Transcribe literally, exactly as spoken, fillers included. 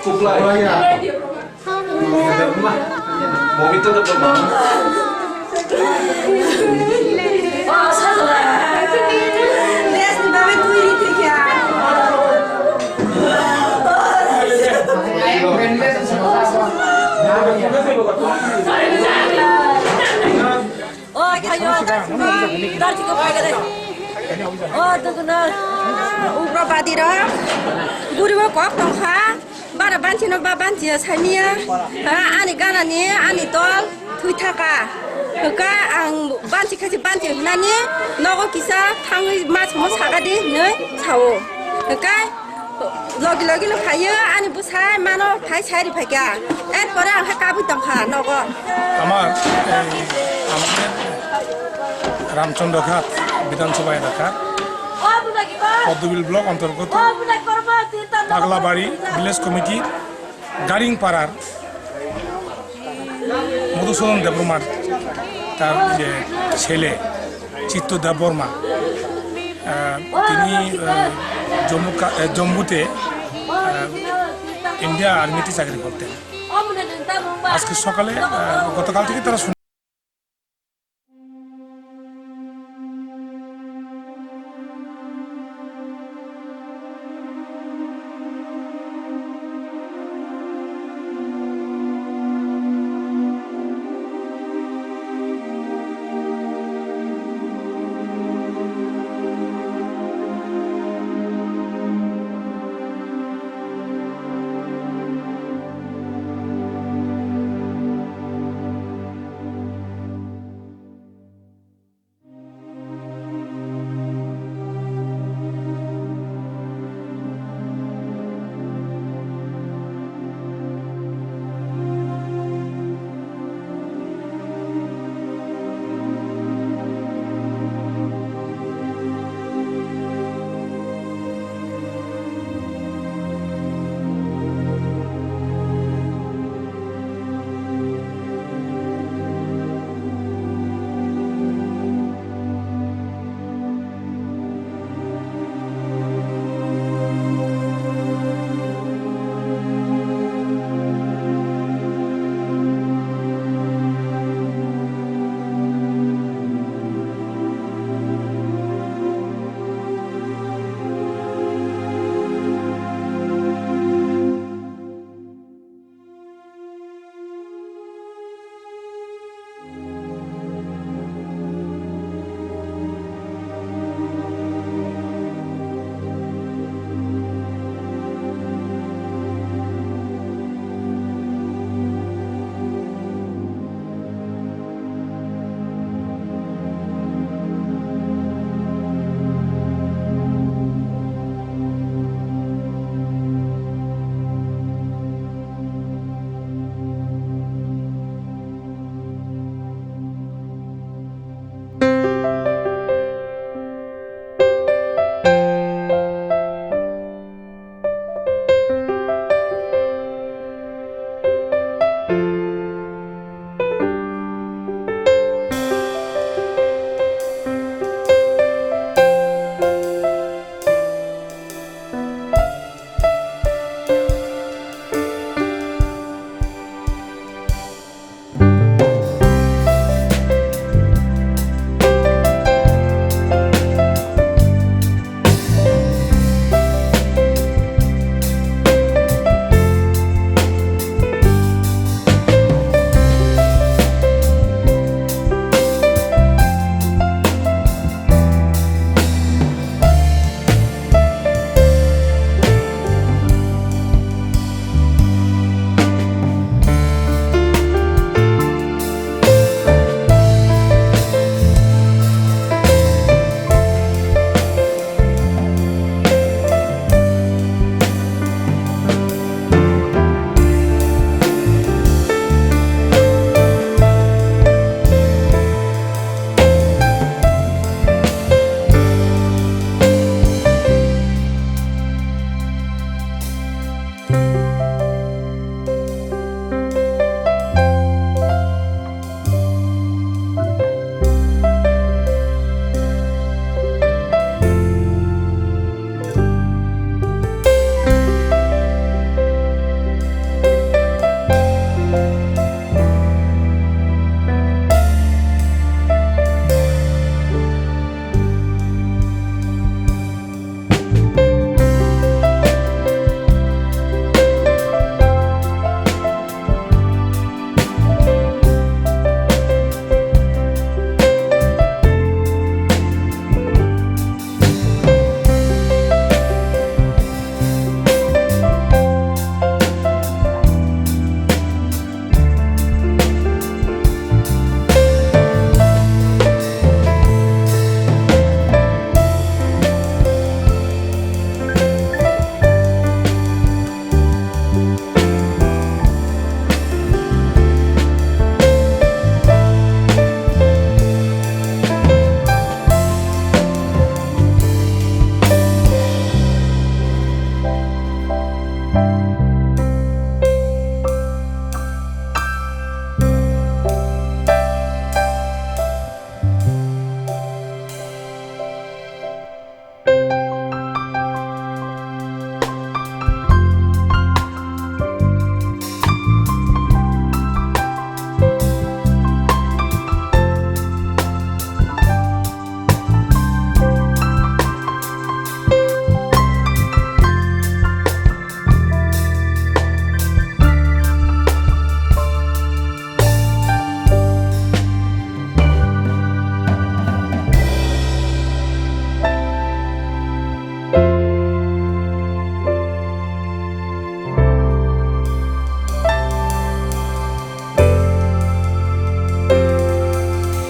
Kuplai. Mobito Debbarma. O, khayo, darchiko paigade. O, duguna, ugrabadi rok, guribo kok tongkha, bara banchino ba banchiya samiya, ha, ani ganani, ani dol, thwi thaka. Hwkha ang banchi khachi banchi hwnani, nogo kisa thangwi ma somo sagadi hwnwi sao. Hwkha, Logi logi no phaiyo, ani bwsai mano phai sai ri phaikha. Erpore ang khe kabui tongkha nogo. আমার এই আমাদের রামচন্দ্রঘাট বিধানসভা এলাকার পদ্মবিল ব্লক অন্তর্গত পাগলাবাড়ি ভিলেজ কমিটির গারিংপাড়ার মধুসূদন দেববর্মার তার যে ছেলে চিত্ত দেববর্মা, আহ, তিনি, আহ, জম্মু কা-, আহ, জম্মুতে, আহ, ইন্ডিয়া আর্মিতে চাকরি করতেন। আজকে সকালে, আহ, গতকাল থেকে তারা